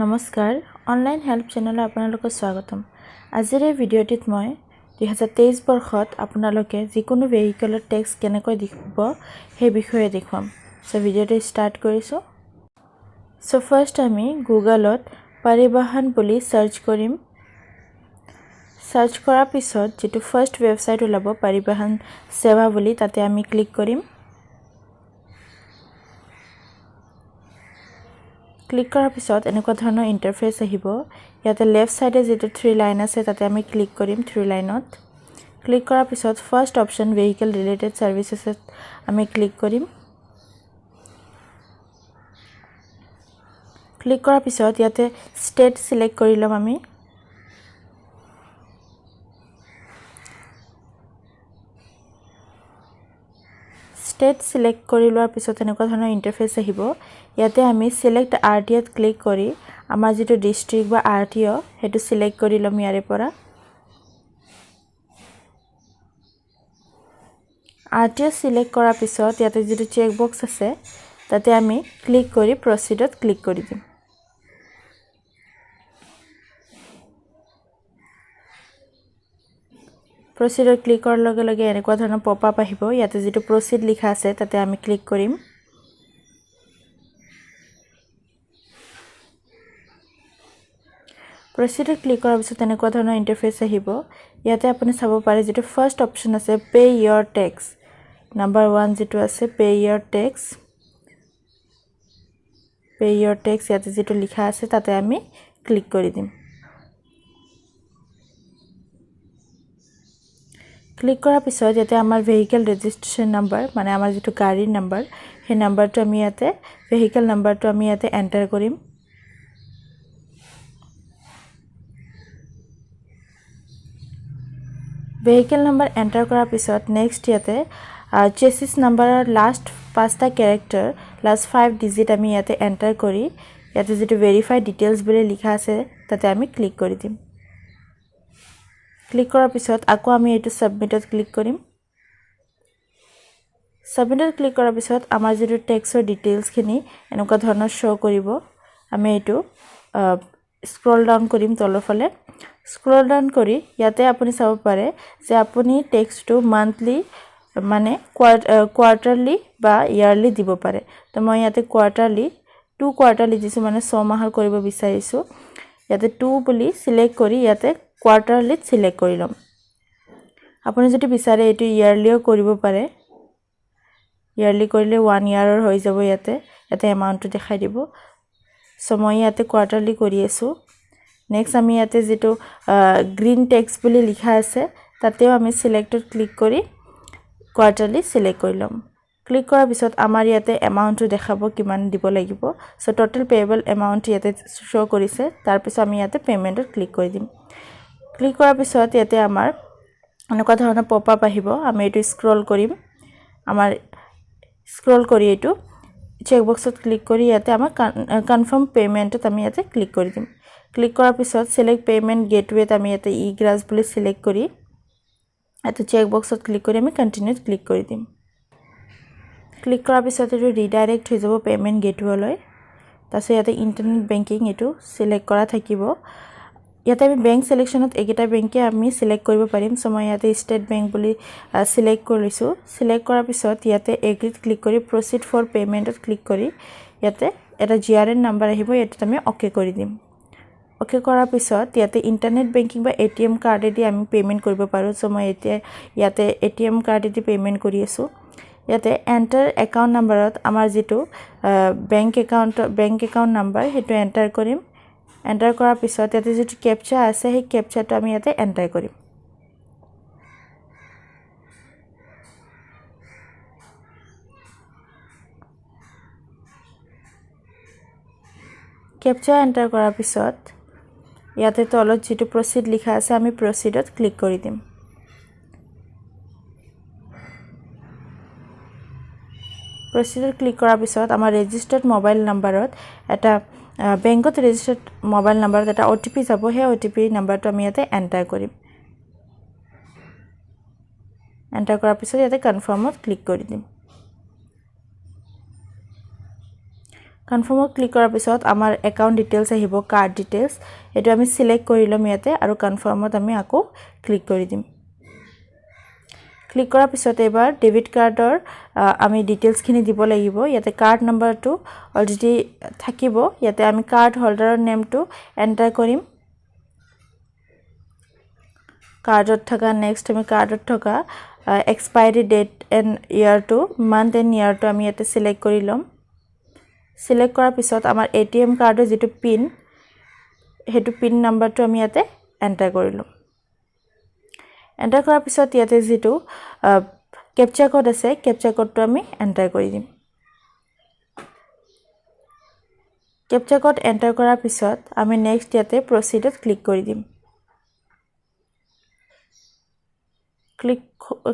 নমস্কাৰ, online help চেনেলত আপোনালোকক স্বাগতম। আজিৰ এই ভিডিঅ'টিত মই 2023 বৰ্ষত আপোনালোকে যিকোনো ভেহিকেলৰ টেক্স কেনেকৈ দিব সেই বিষয়ে দেখুৱাম। চ' ভিডিঅ'টো ষ্টাৰ্ট কৰিছোঁ। চ' ফাৰ্ষ্ট আমি গুগলত পৰিবহণ বুলি চাৰ্চ কৰিম। চাৰ্চ কৰাৰ পিছত যিটো ফাৰ্ষ্ট ৱেবছাইট ওলাব পৰিবহণ সেৱা বুলি, তাতে আমি ক্লিক কৰিম। ক্লিক কৰাৰ পিছত এনেকুৱা ধৰণৰ ইণ্টাৰফেচ আহিব। ইয়াতে লেফ্ট ছাইডে যিটো থ্ৰী লাইন আছে তাতে আমি ক্লিক কৰিম। থ্ৰী লাইনত ক্লিক কৰাৰ পিছত ফাৰ্ষ্ট অপশ্যন ভেহিকেল ৰিলেটেড ছাৰ্ভিচেছত আমি ক্লিক কৰিম। ক্লিক কৰাৰ পিছত ইয়াতে ষ্টেট চিলেক্ট কৰি ল'ম আমি। ষ্টেট চিলেক্ট কৰি লোৱাৰ পিছত এনেকুৱা ধৰণৰ ইণ্টাৰফেচ আহিব। ইয়াতে আমি চিলেক্ট আৰ টি অ'ত ক্লিক কৰি আমাৰ যিটো ডিষ্ট্ৰিক্ট বা আৰ টি অ' সেইটো চিলেক্ট কৰি ল'ম। ইয়াৰে পৰা আৰ টি অ' চিলেক্ট কৰাৰ পিছত ইয়াতে যিটো চেক বক্স আছে তাতে আমি ক্লিক কৰি প্ৰচিডত ক্লিক কৰি দিম। প্ৰচিডত ক্লিক কৰাৰ লগে লগে এনেকুৱা ধৰণৰ পপ আপ আহিব। ইয়াতে যিটো প্ৰচিড লিখা আছে তাতে আমি ক্লিক কৰিম। প্ৰচিডত ক্লিক কৰাৰ পিছত এনেকুৱা ধৰণৰ ইণ্টাৰফেচ আহিব। ইয়াতে আপুনি চাব পাৰে যিটো ফাৰ্ষ্ট অপশ্যন আছে পে' ইয়ৰ টেক্স, নাম্বাৰ 1 যিটো আছে pay your tax, pay your tax ইয়াতে যিটো লিখা আছে তাতে আমি ক্লিক কৰি দিম। ক্লিক কৰাৰ পিছত ইয়াতে আমাৰ ভেহিকেল ৰেজিষ্ট্ৰেশ্যন নাম্বাৰ, মানে আমাৰ যিটো গাড়ীৰ নাম্বাৰ, সেই নাম্বাৰটো আমি ইয়াতে ভেহিকেল নাম্বাৰটো আমি ইয়াতে এণ্টাৰ কৰিম। ভেহিকেল নাম্বাৰ এণ্টাৰ কৰাৰ পিছত নেক্সট ইয়াতে চেচিছ নাম্বাৰৰ লাষ্ট 5টা কেৰেক্টাৰ, লাষ্ট 5 ডিজিট আমি ইয়াতে এণ্টাৰ কৰি ইয়াতে যিটো ভেৰিফাই ডিটেইলছ বুলি লিখা আছে তাতে আমি ক্লিক কৰি দিম। ক্লিক কৰাৰ পিছত আকৌ আমি এইটো ছাবমিটত ক্লিক কৰিম। ছাবমিটত ক্লিক কৰাৰ পিছত আমাৰ যিটো টেক্সৰ ডিটেইলছখিনি এনেকুৱা ধৰণৰ শ্ব' কৰিব। আমি এইটো স্ক্ৰল ডাউন কৰিম তলৰ ফালে। স্ক্ৰল ডাউন কৰি ইয়াতে আপুনি চাব পাৰে যে আপুনি টেক্সটো মান্থলি মানে কোৱাৰ্টাৰলি বা ইয়াৰলি দিব পাৰে। তো মই ইয়াতে কোৱাৰ্টাৰলি 2 কোৱাৰ্টাৰলি দিছোঁ, মানে 6 মাহৰ কৰিব বিচাৰিছোঁ। ইয়াতে 2 বুলি চিলেক্ট কৰি ইয়াতে কোৱাৰ্টাৰলিত চিলেক্ট কৰি ল'ম। আপুনি যদি বিচাৰে এইটো ইয়াৰলিও কৰিব পাৰে। ইয়াৰলি কৰিলে 1 ইয়াৰৰ হৈ যাব। ইয়াতে ইয়াতে এমাউণ্টটো দেখাই দিব। চ' মই ইয়াতে কোৱাৰ্টাৰলি কৰি আছোঁ। নেক্সট আমি ইয়াতে যিটো গ্ৰীণ টেক্স বুলি লিখা আছে তাতেও আমি চিলেক্টত ক্লিক কৰি কোৱাৰ্টাৰলি চিলেক্ট কৰি ল'ম। ক্লিক কৰাৰ পিছত আমাৰ ইয়াতে এমাউণ্টটো দেখাব কিমান দিব লাগিব। চ' ট'টেল পেয়েবল এমাউণ্ট ইয়াতে শ্ব' কৰিছে। তাৰপিছত আমি ইয়াতে পে'মেণ্টত ক্লিক কৰি দিম। ক্লিক কৰাৰ পিছত ইয়াতে আমাৰ এনেকুৱা ধৰণৰ পপ আপ আহিব। আমি এইটো স্ক্ৰল কৰিম। আমাৰ স্ক্ৰল কৰি এইটো চেক বক্সত ক্লিক কৰি ইয়াতে আমাৰ কনফাৰ্ম পে'মেণ্টত আমি ইয়াতে ক্লিক কৰি দিম। ক্লিক কৰাৰ পিছত চিলেক্ট পে'মেণ্ট গেটৱেত আমি ইয়াতে ই গ্ৰাছ বুলি চিলেক্ট কৰি ইয়াতে চেক বক্সত ক্লিক কৰি আমি কণ্টিনিউত ক্লিক কৰি দিম। ক্লিক কৰাৰ পিছত এইটো ৰিডাইৰেক্ট হৈ যাব পে'মেণ্ট গেটৱেলৈ। তাৰপিছত ইয়াতে ইণ্টাৰনেট বেংকিং এইটো চিলেক্ট কৰা থাকিব। ইয়াতে আমি বেংক চিলেকশ্যনত এইকেইটা বেংকে আমি চিলেক্ট কৰিব পাৰিম। চ' মই ইয়াতে ষ্টেট বেংক বুলি চিলেক্ট কৰিছোঁ। চিলেক্ট কৰাৰ পিছত ইয়াতে এগ্ৰিত ক্লিক কৰি প্ৰচিড ফৰ পে'মেণ্টত ক্লিক কৰি ইয়াতে এটা GRN number আহিব, ইয়াতে আমি অ'কে কৰি দিম। অ'কে কৰাৰ পিছত ইয়াতে ইণ্টাৰনেট বেংকিং বা ATM কাৰ্ডেদি আমি পে'মেণ্ট কৰিব পাৰোঁ। চ' মই এতিয়া ইয়াতে ATM কাৰ্ডেদি পে'মেণ্ট কৰি আছোঁ। ইয়াতে এণ্টাৰ একাউণ্ট নাম্বাৰত আমাৰ যিটো বেংক একাউণ্ট নাম্বাৰ সেইটো এণ্টাৰ কৰিম। এণ্টাৰ কৰাৰ পিছত ইয়াতে যিটো কেপচা আছে সেই কেপচাটো আমি ইয়াতে এণ্টাৰ কৰিম। কেপচা এণ্টাৰ কৰাৰ পিছত ইয়াতে তলত যিটো প্ৰচিড লিখা আছে আমি প্ৰচিডত ক্লিক কৰি দিম। প্ৰচিডত ক্লিক কৰাৰ পিছত আমাৰ ৰেজিষ্টাৰ্ড মোবাইল নাম্বাৰত এটা বেংকত ৰেজিষ্টাৰ্ড মোবাইল নাম্বাৰত এটা OTP যাব। সেই OTP নাম্বাৰটো আমি ইয়াতে এণ্টাৰ কৰিম। এণ্টাৰ কৰাৰ পিছত ইয়াতে কনফাৰ্মত ক্লিক কৰি দিম। কনফাৰ্মত ক্লিক কৰাৰ পিছত আমাৰ একাউণ্ট ডিটেইলছ আহিব, কাৰ্ড ডিটেইলছ। এইটো আমি চিলেক্ট কৰি ল'ম ইয়াতে আৰু কনফাৰ্মত আমি আকৌ ক্লিক কৰি দিম। ক্লিক কৰাৰ পিছত এইবাৰ ডেবিট কাৰ্ডৰ আমি ডিটেইলছখিনি দিব লাগিব। ইয়াতে কাৰ্ড নম্বৰটো অলৰেডি থাকিব। ইয়াতে আমি কাৰ্ড হোল্ডাৰৰ নেমটো এণ্টাৰ কৰিম। কাৰ্ডত থকা নেক্সট আমি কাৰ্ডত থকা এক্সপায়াৰী ডেট এণ্ড ইয়েৰটো, মান্থ এণ্ড ইয়েৰটো আমি ইয়াতে চিলেক্ট কৰি ল'ম। চিলেক্ট কৰাৰ পিছত আমাৰ ATM কাৰ্ডৰ যিটো পিন, সেইটো পিন নাম্বাৰটো আমি ইয়াতে এণ্টাৰ কৰি ল'ম। এণ্টাৰ কৰাৰ পিছত ইয়াতে যিটো কেপচা ক'ড আছে, কেপচা ক'ডটো আমি এণ্টাৰ কৰি দিম। কেপচা ক'ড এণ্টাৰ কৰাৰ পিছত আমি নেক্সট ইয়াতে প্ৰচিডত ক্লিক কৰি দিম।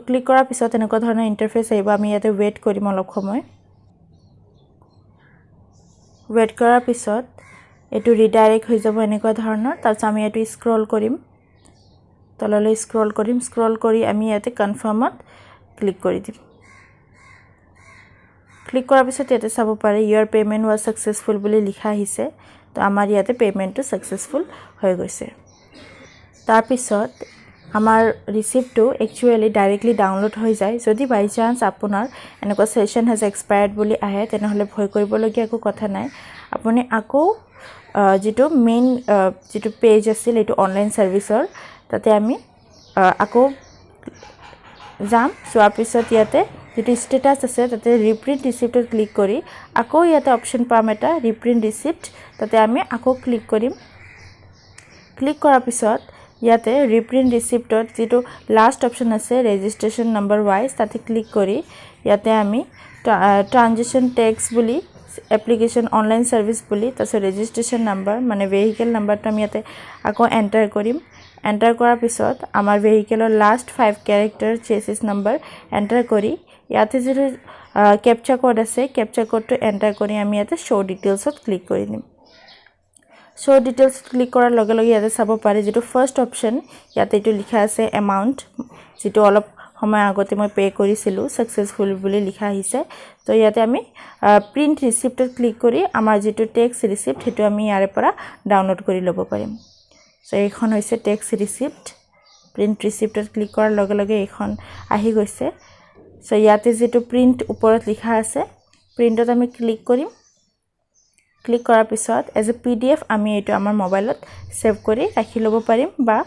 ক্লিক কৰাৰ পিছত এনেকুৱা ধৰণৰ ইণ্টাৰফেচ আহিব। আমি ইয়াতে ৱেইট কৰিম অলপ সময়। ৱেইট কৰাৰ পিছত এইটো ৰিডাইৰেক্ট হৈ যাব এনেকুৱা ধৰণৰ। তাৰপিছত আমি এইটো স্ক্ৰল কৰিম, তললৈ স্ক্ৰল কৰিম। স্ক্ৰল কৰি আমি ইয়াতে কনফাৰ্মত ক্লিক কৰি দিম। ক্লিক কৰাৰ পিছত ইয়াতে চাব পাৰে ইয়ৰ পে'মেণ্ট ৱাজ ছাকচেছফুল বুলি লিখা আহিছে। তো আমাৰ ইয়াতে পে'মেণ্টটো ছাকচেছফুল হৈ গৈছে। তাৰপিছত আমাৰ ৰিচিপ্টটো একচুৱেলি ডাইৰেক্টলি ডাউনলোড হৈ যায়। যদি বাই চান্স আপোনাৰ এনেকুৱা ছেশ্যন হেজ এক্সপায়াৰ্ড বুলি আহে, তেনেহ'লে ভয় কৰিবলগীয়া একো কথা নাই। আপুনি আকৌ যিটো মেইন যিটো পেজ আছিল এইটো অনলাইন ছাৰ্ভিচৰ, তাতে আমি আকৌ যাম। যোৱাৰ পিছত ইয়াতে যিটো ষ্টেটাছ আছে তাতে ৰিপ্ৰিণ্ট ৰিচিপ্টত ক্লিক কৰি আকৌ ইয়াতে অপশ্যন পাম এটা ৰিপ্ৰিণ্ট ৰিচিপ্ট, তাতে আমি আকৌ ক্লিক কৰিম। ক্লিক কৰাৰ পিছত ইয়াতে ৰিপ্ৰিণ্ট ৰিচিপ্টত যিটো লাষ্ট অপশ্যন আছে ৰেজিষ্ট্ৰেশ্যন নম্বৰ ৱাইজ, তাতে ক্লিক কৰি ইয়াতে আমি ট্ৰানজেকশ্যন টেক্স বুলি, এপ্লিকেশ্যন অনলাইন ছাৰ্ভিচ বুলি, তাৰপিছত ৰেজিষ্ট্ৰেশ্যন নাম্বাৰ মানে ভেহিকেল নাম্বাৰটো আমি ইয়াতে আকৌ এণ্টাৰ কৰিম। এণ্টাৰ কৰাৰ পিছত আমাৰ ভেহিকেলৰ last 5 character chassis number enter কৰি ইয়াতে যিটো কেপচা ক'ড আছে, কেপচা ক'ডটো এণ্টাৰ কৰি আমি ইয়াতে শ্ব' ডিটেইলছত ক্লিক কৰি দিম। শ্ব' ডিটেইলছত ক্লিক কৰাৰ লগে লগে ইয়াতে চাব পাৰে যিটো ফাৰ্ষ্ট অপশ্যন, ইয়াতে এইটো লিখা আছে এমাউণ্ট, যিটো অলপ সময় আগতে মই পে' কৰিছিলোঁ, ছাকচেছফুল বুলি লিখা আহিছে। তো ইয়াতে আমি প্ৰিণ্ট ৰিচিপ্টত ক্লিক কৰি আমাৰ যিটো টেক্স ৰিচিপ্ট সেইটো আমি ইয়াৰে পৰা ডাউনলোড কৰি ল'ব পাৰিম। চ' এইখন হৈছে টেক্স ৰিচিপ্ট। প্ৰিণ্ট ৰিচিপ্টত ক্লিক কৰাৰ লগে লগে এইখন আহি গৈছে। চ' ইয়াতে যিটো প্ৰিণ্ট ওপৰত লিখা আছে, প্ৰিণ্টত আমি ক্লিক কৰিম। ক্লিক কৰাৰ পিছত এজ এ PDF আমি এইটো আমাৰ মোবাইলত ছেভ কৰি ৰাখি ল'ব পাৰিম, বা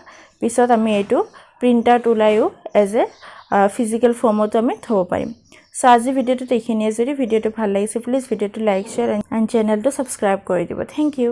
পিছত আমি এইটো প্ৰিণ্ট আউট ওলাইও এজ এ ফিজিকেল ফৰ্মতো আমি থ'ব পাৰিম। চ' আজি ভিডিঅ'টোত এইখিনিয়ে। যদি ভিডিঅ'টো ভাল লাগিছে, প্লিজ ভিডিঅ'টো লাইক, শ্বেয়াৰ এণ্ড চেনেলটো ছাবস্ক্ৰাইব কৰি দিব। Thank you.